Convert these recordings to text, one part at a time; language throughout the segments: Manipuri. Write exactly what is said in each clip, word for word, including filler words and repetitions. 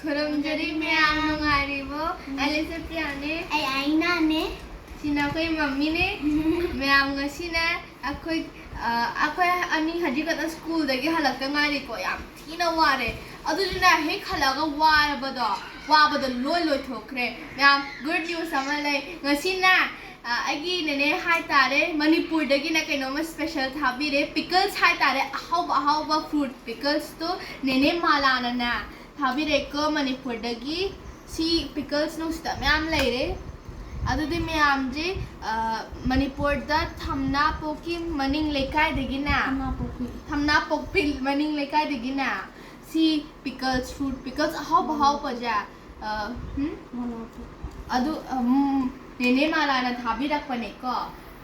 ꯈꯨꯔꯨꯝꯖꯔꯤ ꯃꯌꯥꯝ, ꯅꯨꯡꯉꯥꯏꯔꯤꯕꯣ? ꯑꯩ ꯂꯩꯁꯦ ꯄ꯭ꯔꯤꯌꯥꯅꯦ꯫ ꯑꯩ ꯑꯥꯏꯅꯥꯅꯦ꯫ ꯁꯤꯅ ꯑꯩꯈꯣꯏ ꯃꯝꯃꯤꯅꯦ꯫ ꯃꯌꯥꯝ, ꯉꯁꯤꯅꯦ ꯑꯩꯈꯣꯏ, ꯑ, ꯑꯩꯈꯣꯏ ꯑꯅꯤ ꯍꯧꯖꯤꯛ ꯈꯛꯇ ꯁ꯭ꯀꯨꯜꯗꯒꯤ ꯍꯜꯂꯛꯇ ꯉꯥꯏꯔꯤꯀꯣ, ꯌꯥꯝ ꯊꯤꯅ ꯋꯥꯔꯦ꯫ ꯑꯗꯨꯗꯨꯅ ꯍꯦꯛ ꯍꯜꯂꯛꯑꯒ ꯋꯥꯔꯕꯗꯣ, ꯋꯥꯕꯗꯣ ꯂꯣꯏ ꯂꯣꯏꯊꯣꯛꯈ꯭ꯔꯦ꯫ ꯃꯌꯥꯝ, ꯒꯨꯗ ꯅ꯭ꯌꯨꯁ ꯑꯃ ꯂꯩ꯫ ꯉꯁꯤꯅꯦ, ꯑ, ꯑꯩꯒꯤ ꯅꯦꯅꯦ ꯍꯥꯏꯇꯥꯔꯦ, ꯃꯅꯤꯄꯨꯔꯗꯒꯤꯅꯦ ꯀꯩꯅꯣꯝꯃ ꯁ꯭ꯄꯦꯁꯦꯜ ꯊꯥꯕꯤꯔꯦ, ꯄꯤꯀꯜꯁ ꯍꯥꯏꯇꯥꯔꯦ, ꯑꯍꯥꯎꯕ ꯑꯍꯥꯎꯕ ꯐ꯭ꯔꯨꯠ ꯄꯤꯀꯜꯁꯇꯣ ꯅꯦꯅꯦ ꯃꯥꯂꯥꯅꯅꯦ ꯊꯥꯕꯤꯔꯛꯑꯦꯀꯣ ꯃꯅꯤꯄꯨꯔꯗꯒꯤ꯫ ꯁꯤ ꯄꯤꯀꯜꯁ ꯅꯨꯡꯁꯤꯗ ꯃꯌꯥꯝ ꯂꯩꯔꯦ꯫ ꯑꯗꯨꯗꯤ ꯃꯌꯥꯝꯁꯦ, ꯑ, ꯃꯅꯤꯄꯨꯔꯗ ꯊꯝꯅꯥꯄꯣꯛꯀꯤ ꯃꯅꯤꯡ ꯂꯩꯀꯥꯏꯗꯒꯤꯅꯦ, ꯊꯝꯅꯥꯄꯣꯛꯄꯤ꯫ ꯊꯝꯅꯥꯄꯣꯛꯄꯤ ꯃꯅꯤꯡ ꯂꯩꯀꯥꯏꯗꯒꯤꯅꯦ, ꯁꯤ ꯄꯤꯀꯜꯁ, ꯐ꯭ꯔꯨꯠ ꯄꯤꯀꯜꯁ ꯑꯍꯥꯎꯕ ꯎꯝ꯫ ꯑꯍꯥꯎꯕꯁꯦ, ꯑ, ꯎꯝ? ꯃꯣꯔꯣꯛ꯫ ꯑꯗꯨ, ꯎꯝ, ꯅꯦꯅꯦ ꯃꯥꯂꯥꯅ ꯊꯥꯕꯤꯔꯛꯄꯅꯦꯀꯣ꯫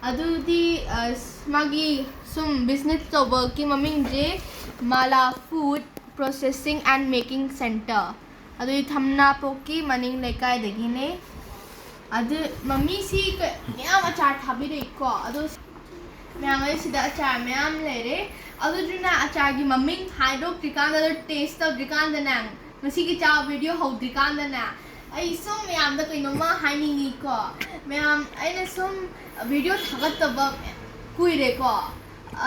ꯑꯗꯨꯗꯤ, ꯑ, ꯃꯥꯒꯤ ꯁꯨꯝ ꯕꯤꯖꯤꯅꯦꯁ ꯇꯧꯕꯒꯤ ꯃꯃꯤꯡꯁꯦ ꯃꯥꯂꯥ food processing and making centre. ꯑꯗꯨꯗꯤ ꯊꯝꯅꯥꯄꯣꯛꯀꯤ ꯃꯅꯤꯡ ꯂꯩꯀꯥꯏꯗꯒꯤꯅꯦ꯫ ꯑꯗꯨ ꯃꯃꯤꯁꯤ ꯀ-, ꯃꯌꯥꯝ ꯑꯆꯥꯔ ꯊꯥꯕꯤꯔꯛꯏꯀꯣ꯫ ꯑꯗꯣ ꯃꯌꯥꯝ, ꯑꯩ ꯁꯤꯗ ꯑꯆꯥꯔ ꯃꯌꯥꯝ ꯂꯩꯔꯦ꯫ ꯑꯗꯨꯗꯨꯅ ꯑꯆꯥꯔꯒꯤ ꯃꯃꯤꯡ ꯍꯥꯏꯗꯣꯛꯇ꯭ꯔꯤꯀꯥꯟꯗ, ꯇꯦꯁ ꯇꯧꯗ꯭ꯔꯤꯀꯥꯟꯗꯅꯦ, ꯉꯁꯤꯒꯤ ꯆꯥꯕ ꯚꯤꯗꯤꯑꯣ ꯍꯧꯗ꯭ꯔꯤꯀꯥꯟꯗꯅꯦ, ꯑꯩ ꯁꯨꯝ ꯃꯌꯥꯝꯗ ꯀꯩꯅꯣꯝꯃ ꯍꯥꯏꯅꯤꯡꯉꯤꯀꯣ꯫ ꯃꯌꯥꯝ, ꯑꯩꯅ ꯁꯨꯝ ꯚꯤꯗꯤꯑꯣ ꯊꯥꯒꯠꯇꯕ ꯀꯨꯏꯔꯦꯀꯣ꯫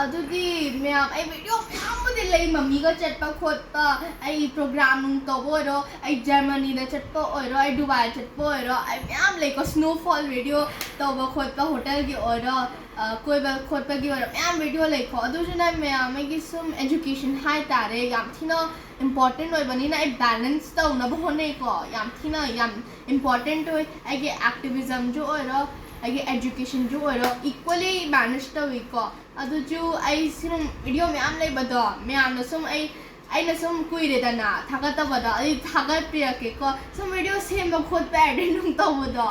ꯑꯗꯨꯗꯤ ꯃꯌꯥꯝ, ꯑꯩ ꯚꯤꯗꯤꯑꯣ ꯃꯌꯥꯝꯕꯨꯗꯤ ꯂꯩ, ꯃꯝꯃꯤꯒ ꯆꯠꯄ ꯈꯣꯠꯄ, ꯑꯩ ꯄ꯭ꯔꯣꯒ꯭ꯔꯥꯝ ꯅꯨꯡ ꯇꯧꯕ ꯑꯣꯏꯔꯣ, ꯑꯩ ꯖꯔꯃꯅꯤꯗ ꯆꯠꯄ ꯑꯣꯏꯔꯣ, ꯑꯩ ꯗꯨꯕꯥꯏ ꯆꯠꯄ ꯑꯣꯏꯔꯣ, ꯑꯩ ꯃꯌꯥꯝ ꯂꯩꯀꯣ, ꯁ꯭ꯅꯣꯐꯣꯜ ꯚꯤꯗꯤꯑꯣ ꯇꯧꯕ ꯈꯣꯠꯄ, ꯍꯣꯇꯦꯜꯒꯤ ꯑꯣꯏꯔꯣ, ꯑ, ꯀꯣꯏꯕ ꯈꯣꯠꯄꯒꯤ ꯑꯣꯏꯔꯣ, ꯃꯌꯥꯝ ꯚꯤꯗꯤꯑꯣ ꯂꯩꯀꯣ꯫ ꯑꯗꯨꯗꯨꯅ ꯃꯌꯥꯝ, ꯑꯩꯒꯤ ꯁꯨꯝ ꯑꯦꯖꯨꯀꯦꯁꯟ ꯍꯥꯏꯇꯥꯔꯦ, ꯌꯥꯝ ꯊꯤꯅ ꯏꯝꯄꯣꯔꯇꯦꯟ ꯑꯣꯏꯕꯅꯤꯅ ꯑꯩ ꯕꯦꯂꯦꯟꯁ ꯇꯧꯅꯕ ꯍꯣꯠꯅꯩꯀꯣ꯫ ꯌꯥꯝ ꯊꯤꯅ ꯌꯥꯝ ꯏꯝꯄꯣꯔꯇꯦꯟ ꯑꯣꯏ꯫ ꯑꯩꯒꯤ ꯑꯦꯛꯇꯤꯚꯤꯖꯝꯁꯨ ꯑꯣꯏꯔꯣ, ꯑꯩꯒꯤ ꯑꯦꯖꯨꯀꯦꯁꯟꯁꯨ ꯑꯣꯏꯔꯣ, ꯏꯀ꯭ꯋꯦꯂꯤ ꯃꯦꯅꯦꯖ ꯇꯧꯏꯀꯣ꯫ ꯑꯗꯨꯁꯨ ꯑꯩ ꯁꯨꯝ ꯚꯤꯗꯤꯑꯣ ꯃꯌꯥꯝ ꯂꯩꯕꯗꯣ, ꯃꯌꯥꯝꯅ ꯁꯨꯝ ꯑꯩ, ꯑꯩꯅ ꯁꯨꯝ ꯀꯨꯏꯔꯦꯗꯅ ꯊꯥꯒꯠꯇꯕꯗꯣ, ꯑꯩ ꯊꯥꯒꯠꯄꯤꯔꯛꯀꯦꯀꯣ꯫ ꯁꯨꯝ ꯚꯤꯗꯤꯑꯣ ꯁꯦꯝꯕ ꯈꯣꯠꯄ, ꯑꯦꯗꯤꯠ ꯅꯨꯡ ꯇꯧꯕꯗꯣ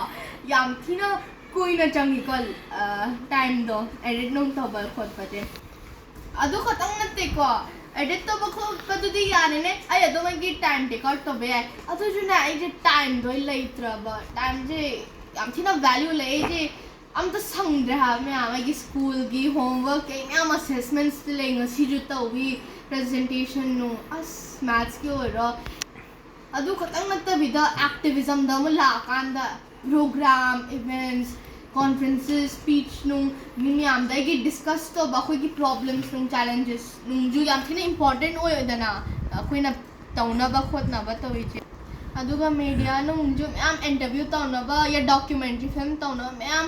ꯌꯥꯝ ꯊꯤꯅ ꯀꯨꯏꯅ ꯆꯪꯉꯤꯀꯣ, ꯑ, ꯇꯥꯏꯝꯗꯣ, ꯑꯦꯗꯤꯠ ꯅꯨꯡ ꯇꯧꯕ ꯈꯣꯠꯄꯁꯦ꯫ ꯑꯗꯨ ꯈꯛꯇꯪ ꯅꯠꯇꯦꯀꯣ, ꯑꯦꯗꯤꯠ ꯇꯧꯕ ꯈꯣꯠꯄꯗꯨꯗꯤ ꯌꯥꯔꯦꯅꯦ, ꯑꯩ ꯑꯗꯨꯝ ꯑꯩꯒꯤ ꯇꯥꯏꯝ ꯇꯦꯛ ꯑꯥꯎꯠ ꯇꯧꯕ ꯌꯥꯏ꯫ ꯑꯗꯨꯁꯨꯅꯦ, ꯑꯩꯁꯦ ꯇꯥꯏꯝꯗꯣ ꯂꯩꯇ꯭ꯔꯕ, ꯇꯥꯏꯝꯁꯦ ꯌꯥꯝ ꯊꯤꯅ ꯚꯦꯂ꯭ꯌꯨ ꯂꯩ꯫ ꯑꯩꯁꯦ ꯑꯝꯇ ꯁꯪꯗ꯭ꯔꯦ ꯍꯥꯏꯕ ꯃꯌꯥꯝ, ꯑꯩꯒꯤ ꯁ꯭ꯀꯨꯜꯒꯤ ꯍꯣꯝꯋꯔꯛ ꯀꯩ ꯃꯌꯥꯝ ꯑꯁꯦꯁꯃꯦꯟꯠꯁ ꯂꯩ, ꯉꯁꯤꯁꯨ ꯇꯧꯏ, ꯄ꯭ꯔꯖꯦꯟꯇꯦꯁꯟ ꯅꯨꯡ, ꯑꯁ, ꯃꯦꯠꯁꯀꯤ ꯑꯣꯏꯔꯣ, ꯑꯗꯨ ꯈꯛꯇꯪ ꯅꯠꯇꯕꯤꯗ, ꯑꯦꯛꯇꯤꯚꯤꯖꯝꯗ ꯑꯃꯨꯛ ꯂꯥꯛꯑꯀꯥꯟꯗ, ꯄ꯭ꯔꯣꯒ꯭ꯔꯥꯝ, ꯏꯚꯦꯟꯠꯁ, ꯀꯣꯟꯐ꯭ꯔꯦꯟꯁꯦꯁ, ꯁ꯭ꯄꯤꯆ ꯅꯨꯡ, ꯃꯤ ꯃꯌꯥꯝꯗ ꯑꯩꯒꯤ ꯗꯤꯁꯀꯁ ꯇꯧꯕ, ꯑꯩꯈꯣꯏꯒꯤ ꯄ꯭ꯔꯣꯕ꯭ꯂꯦꯝꯁ ꯅꯨꯡ, ꯆꯦꯂꯦꯟꯖꯦꯁ ꯅꯨꯡꯁꯨ ꯌꯥꯝ ꯊꯤꯅ ꯏꯝꯄꯣꯔꯇꯦꯟ ꯑꯣꯏꯗꯅ, ꯑꯩꯈꯣꯏꯅ ꯇꯧꯅꯕ ꯈꯣꯠꯅꯕ ꯇꯧꯔꯤꯁꯦ꯫ ꯑꯗꯨꯒ ꯃꯦꯗꯤꯌꯥ ꯅꯨꯡꯁꯨ ꯃꯌꯥꯝ ꯏꯟꯇꯔꯚ꯭ꯌꯨ ꯇꯧꯅꯕ, ꯌꯥ ꯗꯣꯀ꯭ꯌꯨꯃꯦꯟꯇꯔꯤ ꯐꯤꯂꯝ ꯇꯧꯅꯕ ꯃꯌꯥꯝ